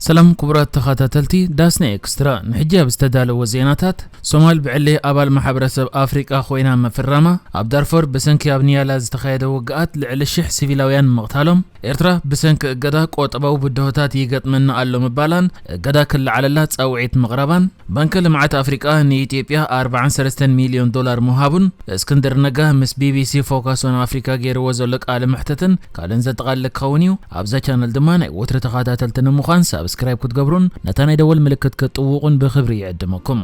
ሰላም ክቡራት ተኸታተልቲ ዳስና ኤክስትራ፣ ንሕጂ ኣብ ዝተዳለወ ዜናታት፣ ሶማል ብዕሊ ኣባል ማሕበረሰብ ኣፍሪቃ ኮይና ምፍራማ፣ ኣብ ዳርፎር ብሰንኪ ኣብ ኒያላ ዝተኻየደ ውግኣት ልዕሊ ሽሕ ሲቪላውያን ምቕታሎም፣ ኤርትራ ብሰንኪ እገዳ ቆጠባዊ ብድሆታት ይገጥመና ኣሎ ምባላን እገዳ ክለዓለላ ጻውዒት ምቕራባን፣ ባንኪ ልምዓት ኣፍሪቃ ንኢትዮጵያ ኣርባዓን ሰለስተን ሚልዮን ዶላር ምሃቡን፣ እስክንድር ነጋ ምስ ቢቢሲ ፎካስ ኦን ኣፍሪካ ገይርዎ ዘሎ ቃለ መሕተትን ካልእን ዘጠቓልል ክኸውን እዩ። ኣብዛ ቻነል ድማ ናይ ወትሪ ተኸታተልቲ ንምዃን ሳብስክራይብ ክትገብሩን ነታ ናይ ደወል ምልክት ክትጥውቑን ብኽብሪ ይዕድመኩም።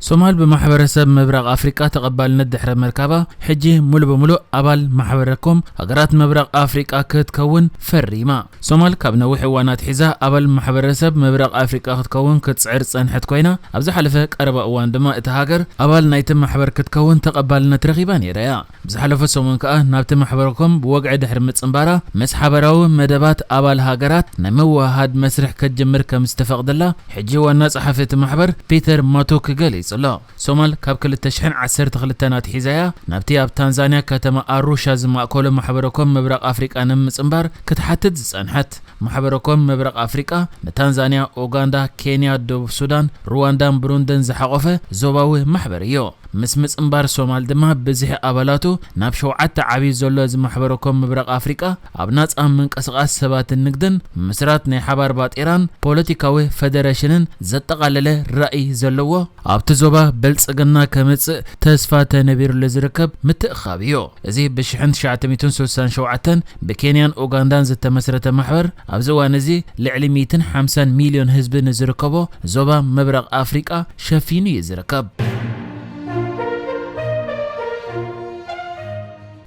ሶማል ብማሕበረሰብ ምብራቕ ኣፍሪቃ ተቐባልነት ድሕሪ ምርካባ፣ ሕጂ ሙሉ ብሙሉ ኣባል ማሕበረኮም ሃገራት ምብራቕ ኣፍሪቃ ክትከውን ፈሪማ። ሶማል ካብ ነዊሕ እዋን ኣትሒዛ ኣባል ማሕበረሰብ ምብራቕ ኣፍሪቃ ክትከውን ክትጽዕር ዝጸንሐት ኮይና፣ ኣብ ዝሓለፈ ቀረባ እዋን ድማ እታ ሃገር ኣባል ናይቲ ማሕበር ክትከውን ተቐባልነት ረኺባ ነይራ እያ። ብዝሓለፈ ሰሙን ከኣ ናብቲ ማሕበረኮም ብወግዒ ድሕሪ ምጽንባራ፣ ምስ ሓበራዊ መደባት ኣባል ሃገራት ናይ ምውህሃድ መስርሕ ክትጅምር ከም ዝተፈቕደላ፣ ሕጂ ዋና ጸሓፊ እቲ ማሕበር ፒተር ማቱክ ገሊጹ ኣሎ። ሶማል ካብ ክልተ ሽሕን ዓሰርተ ክልተን ኣትሒዛ እያ ናብቲ ኣብ ታንዛንያ ከተማ ኣሩሻ ዝማእከሎ ማሕበረኮም ምብራቕ ኣፍሪቃ ንምጽንባር ክትሓትት ዝጸንሐት። ማሕበረኮም ምብራቕ ኣፍሪቃ ንታንዛንያ፣ ኡጋንዳ፣ ኬንያ፣ ደቡብ ሱዳን፣ ሩዋንዳን ብሩንድን ዝሓቖፈ ዞባዊ ማሕበር እዩ። ምስ ምጽንባር ሶማል ድማ ብዝሒ ኣባላቱ ናብ ሸውዓተ ዓብዩ ዘሎ እዚ ማሕበረኮም ምብራቕ ኣፍሪቃ፣ ኣብ ናጻ ምንቅስቓስ ሰባትን ንግድን፣ ምስራት ናይ ሓባር ባጤራን ፖለቲካዊ ፈደረሽንን ዘጠቓለለ ራእይ ዘለዎ፣ ኣብቲ ዞባ ብልጽግና ከምጽእ ተስፋ ተነቢሩሉ ዝርከብ ምትእኽኻብ እዩ። እዚ ብሽሕን ትሽዓተ ሚእትን ስሳን ሸውዓተን ብኬንያን ኡጋንዳን ዝተመስረተ ማሕበር፣ ኣብዚ እዋን እዚ ልዕሊ ሚእትን ሓምሳን ሚልዮን ህዝቢ ንዝርከቦ ዞባ ምብራቕ ኣፍሪቃ ሸፊኑ እዩ ዝርከብ።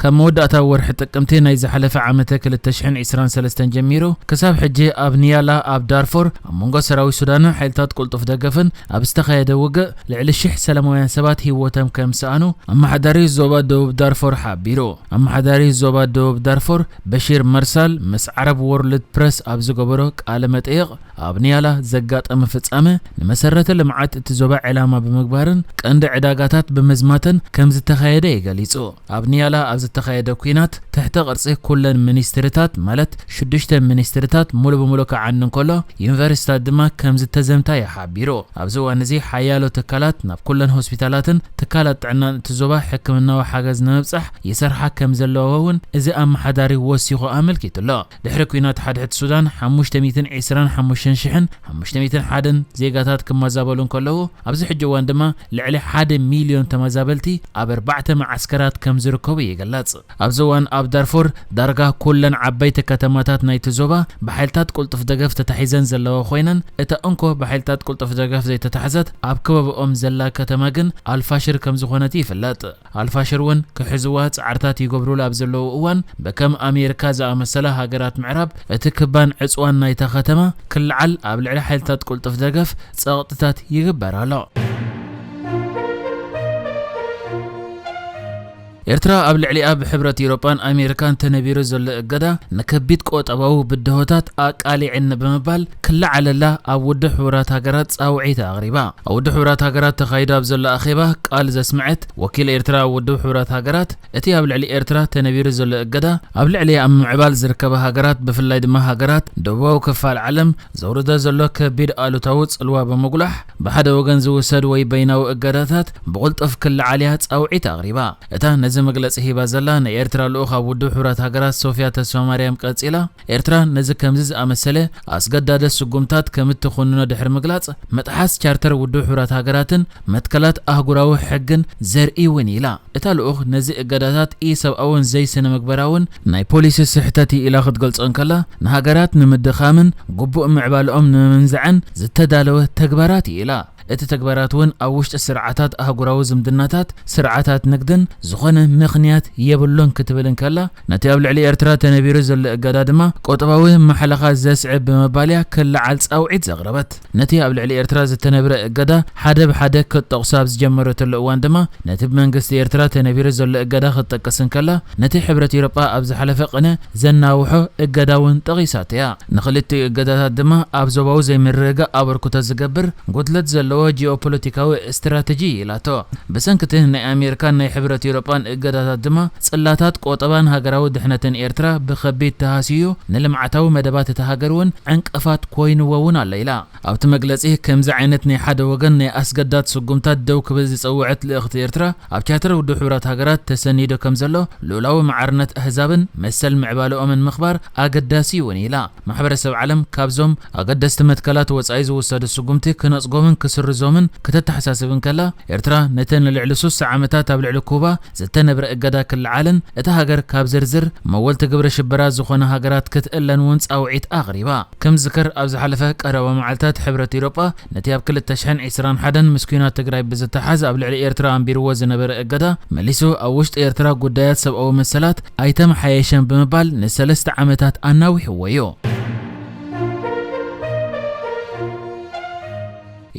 ካብ መወዳእታ ወርሒ ጥቅምቲ ናይ ዝሓለፈ ዓመተ ክልተ ሽሕን ዕስራን ሰለስተን ጀሚሩ፣ ክሳብ ሕጂ ኣብ ኒያላ ኣብ ዳርፎር ኣብ መንጎ ሰራዊት ሱዳንን ሓይልታት ቅልጡፍ ደገፍን ኣብ ዝተኻየደ ውግእ ልዕሊ ሽሕ ሰላማውያን ሰባት ህይወቶም ከም ዝሰኣኑ ኣመሓዳሪ ዞባ ደቡብ ዳርፎር ሓቢሩ። ኣመሓዳሪ ዞባ ደቡብ ዳርፎር በሺር መርሳል ምስ ዓረብ ወርልድ ፕረስ ኣብ ዝገበሮ ቃለ መጠይቕ፣ ኣብ ኒያላ ዘጋጠመ ፍጻመ ንመሰረተ ልምዓት እቲ ዞባ ዕላማ ብምግባርን ቀንዲ ዕዳጋታት ብምዝማትን ከም ዝተኻየደ እዩ ገሊጹ። ኣብ ኒያላ ኣብ ዝተኻየደ ኲናት ትሕተ ቅርጺ ኩለን ሚኒስትሪታት፣ ማለት ሽዱሽተ ሚኒስትሪታት፣ ሙሉ ብሙሉ ክዓኑ እንከሎ፣ ዩኒቨርሲታት ድማ ከም ዝተዘምታ እዩ ሓቢሩ። ኣብዚ እዋን እዚ ሓያሎ ትካላት ናብ ኩለን ሆስፒታላትን ትካላት ጥዕናን እቲ ዞባ ሕክምናዊ ሓገዝ ንምብጻሕ ይሰርሓ ከም ዘለዋ እውን እዚ ኣመሓዳሪ ወሲኹ ኣመልኪቱ ኣሎ። ድሕሪ ኲናት ሓድሕድ ሱዳን፣ ሓሙሽተ ሚእትን ዕስራን ሓሙሽተን ሽሕን ሓሙሽተ ሚእትን ሓደን ዜጋታት ክመዛበሉ እንከለዉ፣ ኣብዚ ሕጂ እዋን ድማ ልዕሊ ሓደ ሚልዮን ተመዛበልቲ ኣብ ኣርባዕተ መዓስከራት ከም ዝርከቡ ይግለጽ። ኣብዚ እዋን ኣብ ዳርፎር ዳርጋ ኩለን ዓበይቲ ከተማታት ናይቲ ዞባ ብሓይልታት ቅልጡፍ ደገፍ ተታሒዘን ዘለዋ ኮይነን፣ እታ እንኮ ብሓይልታት ቅልጡፍ ደገፍ ዘይተታሕዘት ኣብ ከባቢኦም ዘላ ከተማ ግን ኣልፋሽር ከም ዝኾነት ይፍለጥ። ኣልፋሽር እውን ክሕዝዋ ጻዕርታት ይገብሩሉ ኣብ ዘለዉ እዋን፣ ብከም ኣሜሪካ ዝኣመሰላ ሃገራት ምዕራብ እቲ ክባን ዕጽዋን ናይታ ከተማ ክለዓል ኣብ ልዕሊ ሓይልታት ቅልጡፍ ደገፍ ጸቕጥታት ይግበር ኣሎ። ኤርትራ ኣብ ልዕሊኣ ብሕብረት ኤውሮጳን ኣሜሪካን ተነቢሩ ዘሎ እገዳ ንከቢድ ቆጠባዊ ብድሆታት ኣቃሊዕኒ ብምባል ክለዓለላ ኣብ ውድብ ሕቡራት ሃገራት ጻውዒት ኣቕሪባ። ኣብ ውድብ ሕቡራት ሃገራት ተኻይዱ ኣብ ዘሎ ኣኼባ ቃል ዘስምዐት ወኪል ኤርትራ ኣብ ውድብ ሕቡራት ሃገራት፣ እቲ ኣብ ልዕሊ ኤርትራ ተነቢሩ ዘሎ እገዳ ኣብ ልዕሊ ኣብ ምምዕባል ዝርከባ ሃገራት፣ ብፍላይ ድማ ሃገራት ደቡባዊ ክፋል ዓለም ዘውርዶ ዘሎ ከቢድ ኣሉታዊ ጽልዋ ብምጉላሕ፣ ብሓደ ወገን ዝውሰድ ወይ በይናዊ እገዳታት ብቕልጡፍ ክለዓል እያ ጻውዒት ኣቕሪባ። እታ ነዚ መግለጺ ሂባ ዘላ ናይ ኤርትራ ልኡኽ ኣብ ውድብ ሕቡራት ሃገራት ሶፍያ ተስፋማርያም ቀጺላ፣ ኤርትራ ነዚ ከምዚ ዝኣመሰለ ኣስገዳደ ስጉምታት ከም እትኹንኖ ድሕሪ ምግላጽ፣ ምጥሓስ ቻርተር ውድብ ሕቡራት ሃገራትን መትከላት ኣህጉራዊ ሕግን ዘርኢ እውን ኢላ። እታ ልኡኽ ነዚ እገዳታት ኢሰብኣውን ዘይስነ ምግበራውን ናይ ፖሊሲ ስሕተት እዩ ኢላ ክትገልጾ እንከላ፣ ንሃገራት ንምድኻምን ግቡእ ምዕባለኦም ንምምንዛዕን ዝተዳለወ ተግባራት እዩ ኢላ። እቲ ተግባራት እውን ኣብ ውሽጢ ስርዓታት ኣህጉራዊ ዝምድናታት፣ ስርዓታት ንግድን ዝኾነ ምኽንያት የብሉን ክትብል እንከላ፣ ነቲ ኣብ ልዕሊ ኤርትራ ተነቢሩ ዘሎ እገዳ ድማ ቁጠባዊ ማሕለኻ ዘስዕብ ብምባል እያ ክለዓል ጻውዒት ዘቕረበት። ነቲ ኣብ ልዕሊ ኤርትራ ዝተነብረ እገዳ ሓደ ብሓደ ክትጠቕሶ ኣብ ዝጀመረትሉ እዋን ድማ፣ ነቲ ብመንግስቲ ኤርትራ ተነቢሩ ዘሎ እገዳ ክትጠቅስ እንከላ፣ ነቲ ሕብረት ኤውሮጳ ኣብ ዝሓለፈ ቅነ ዘናውሖ እገዳ እውን ጠቒሳቶ እያ። ንኽልቲኡ እገዳታት ድማ ኣብ ዞባዊ ዘይምርግጋእ ኣበርክቶ ዝገብር ጉድለት ዘለዎ ጂኦፖለቲካዊ ስትራተጂ ኢላቶ። ብሰንክቲ ናይ ኣሜሪካን ናይ ሕብረት ኤውሮጳን እገዳታት ድማ ጽላታት ቆጠባን ሃገራዊ ድሕነትን ኤርትራ ብኸቢድ ተሃስዩ፣ ንልምዓታዊ መደባት እታ ሃገር እውን ዕንቅፋት ኮይንዎ እውን ኣሎ ኢላ። ኣብቲ መግለጺ፣ ከምዚ ዓይነት ናይ ሓደ ወገን ናይ ኣስገዳድ ስጉምታት ደው ክብል ዝጸውዐት ልእኽቲ ኤርትራ፣ ኣብ ቻርተር ውድብ ሕቡራት ሃገራት ተሰኒዱ ከም ዘሎ፣ ልኡላዊ ማዕርነት ኣህዛብን መሰል ምዕባለኦምን ምኽባር ኣገዳሲ እውን ኢላ። ማሕበረሰብ ዓለም ካብዞም ኣገደስቲ መትከላት ወጻኢ ዝውሰዱ ስጉምቲ ክነጽጎምን ክስርዞምን ክተተሓሳስብ እንከላ፣ ኤርትራ ነተን ንልዕሊ ሱሳ ዓመታት ኣብ ልዕሊ ኩባ ዝተነብረ እገዳ ክለዓልን እታ ሃገር ካብ ዝርዝር መወልቲ ግብረ ሽበራ ዝኾነ ሃገራት ክትእለን እውን ጻውዒት ኣቕሪባ። ከም ዝከር ኣብ ዝሓለፈ ቀረባ መዓልታት ሕብረት ኤውሮጳ ነቲ ኣብ ክልተ ሽሕን ዕስራን ሓደን ምስ ኲናት ትግራይ ብዝተሓዝ ኣብ ልዕሊ ኤርትራ ኣንቢርዎ ዝነበረ እገዳ መሊሱ ኣብ ውሽጢ ኤርትራ ጉዳያት ሰብኣዊ መሰላት ኣይተመሓየሸን ብምባል ንሰለስተ ዓመታት ኣናዊሕዎ እዩ።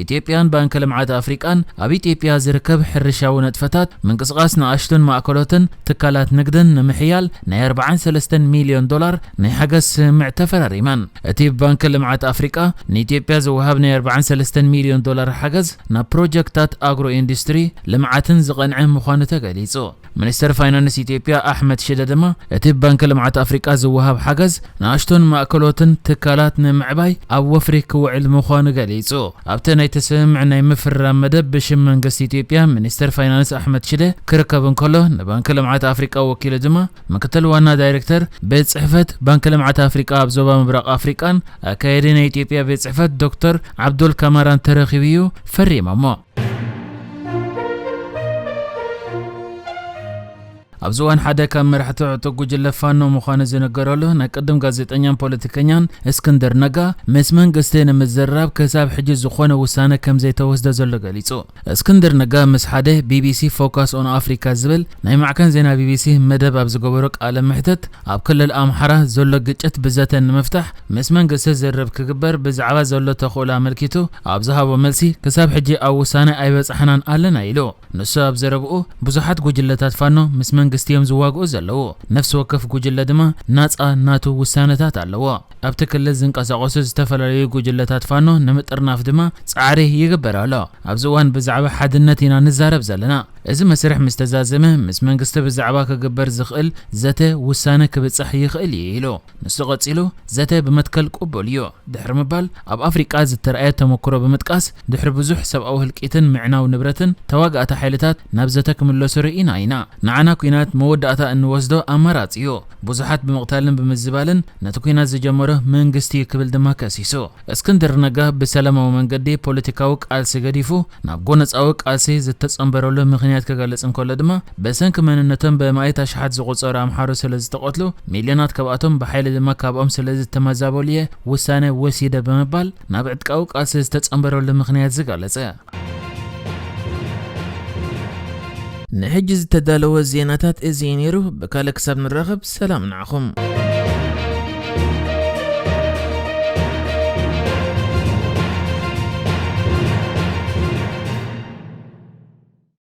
ኢትዮጵያን ባንኪ ልምዓት ኣፍሪቃን ኣብ ኢትዮጵያ ዝርከብ ሕርሻዊ ነጥፈታት ምንቅስቓስ ንኣሽቱን ማእከሎትን ትካላት ንግድን ንምሕያል ናይ ኣርባዓን ሰለስተን ሚልዮን ዶላር ናይ ሓገዝ ስምምዕ ተፈራሪመን። እቲ ብባንኪ ልምዓት ኣፍሪቃ ንኢትዮጵያ ዝወሃብ ናይ ኣርባዓን ሰለስተን ሚልዮን ዶላር ሓገዝ ናብ ፕሮጀክታት ኣግሮ ኢንዱስትሪ ልምዓትን ዝቐንዐ ምዃኑ ተገሊጹ። ሚኒስተር ፋይናንስ ኢትዮጵያ ኣሕመድ ሽደ ድማ እቲ ብባንኪ ልምዓት ኣፍሪቃ ዝወሃብ ሓገዝ ንኣሽቱን ማእከሎትን ትካላት ንምዕባይ ኣብ ወፍሪ ክውዕል ምዃኑ ገሊጹ። ኣብቲ ናይቲ ስምምዕ ናይ ምፍርራም መደብ ብሽም መንግስቲ ኢትዮጵያ ሚኒስተር ፋይናንስ ኣሕመድ ሽደ ክርከብ እንከሎ፣ ንባንኪ ልምዓት ኣፍሪቃ ወኪሉ ድማ ምክትል ዋና ዳይሬክተር ቤት ጽሕፈት ባንኪ ልምዓት ኣፍሪቃ ኣብ ዞባ ምብራቕ ኣፍሪቃን ኣካያዲ ናይ ኢትዮጵያ ቤት ጽሕፈት ዶክተር ዓብዱል ካማራን ተረኺቡ እዩ ፈሪሞሞ። ኣብዚ እዋን ሓደ ካብ መራሕቲ ዕጡቕ ጉጅለ ፋኖ ምዃኑ ዝነገረሉ ናይ ቅድም ጋዜጠኛን ፖለቲከኛን እስክንድር ነጋ፣ ምስ መንግስቲ ንምዝርራብ ክሳብ ሕጂ ዝኾነ ውሳነ ከም ዘይተወስደ ዘሎ ገሊጹ። እስክንድር ነጋ ምስ ሓደ ቢቢሲ ፎካስ ኦን ኣፍሪካ ዝብል ናይ ማዕከን ዜና ቢቢሲ መደብ ኣብ ዝገበሮ ቃለ መሕትት፣ ኣብ ክልል ኣምሓራ ዘሎ ግጭት ብዘተ ንምፍታሕ ምስ መንግስቲ ዝርርብ ክግበር ብዛዕባ ዘሎ ተኽእሎ ኣመልኪቱ ኣብ ዝሃቦ መልሲ፣ ክሳብ ሕጂ ኣብ ውሳነ ኣይበጻሕናን ኣለና ኢሉ። ንሱ ኣብ ዘረብኡ፣ ብዙሓት ጉጅለታት ፋኖ ምስ መንግስቲ እዮም ዝዋግኡ ዘለዉ። ነፍሲ ወከፍ ጉጅለ ድማ ናጻ ናቱ ውሳነታት ኣለዎ። ኣብቲ ክልል ዝንቀሳቐሱ ዝተፈላለዩ ጉጅለታት ፋኖ ንምጥርናፍ ድማ ጻዕሪ ይግበር ኣሎ። ኣብዚ እዋን ብዛዕባ ሓድነት ኢና ንዛረብ ዘለና። እዚ መስርሕ ምስ ተዛዘመ፣ ምስ መንግስቲ ብዛዕባ ክግበር ዝኽእል ዘተ ውሳነ ክብጻሕ ይኽእል እዩ ኢሉ። ንሱ ቀጺሉ፣ ዘተ ብመትከል ቅቡል እዩ ድሕሪ ምባል፣ ኣብ ኣፍሪቃ ዝተረኣየ ተመክሮ ብምጥቃስ፣ ድሕሪ ብዙሕ ሰብኣዊ ህልቂትን ምዕናው ንብረትን፣ ተዋጋእቲ ሓይልታት ናብ ዘተ ክምለሱ ርኢና ኢና። ንዓና ኲናት መወዳእታ እንወስዶ ኣማራጺ እዩ። ብዙሓት ብምቕታልን ብምዝባልን ነቲ ኲናት ዝጀመሮ መንግስቲ እዩ ክብል ድማ ከሲሱ። እስክንድር ነጋ ብሰላማዊ መንገዲ ፖለቲካዊ ቃልሲ ገዲፉ ናብ ጎነጻዊ ቃልሲ ዝተጸንበረሉ ምኽንያት ክገልጽ እንከሎ ድማ፣ ብሰንኪ መንነቶም ብኣማኢት ኣሽሓት ዝቑጸሩ ኣምሓሩ ስለ ዝተቐትሉ፣ ሚልዮናት ካብኣቶም ብሓይሊ ድማ ካብኦም ስለ ዝተመዛበሉ እየ ውሳነ ወሲደ ብምባል ናብ ዕጥቃዊ ቃልሲ ዝተጸንበረሉ ምኽንያት ዝገለጸ። ንሕጂ ዝተዳለወ ዜናታት እዚ እዩ ነይሩ። ብካልእ ክሳብ ንራኸብ ሰላም ንዓኹም።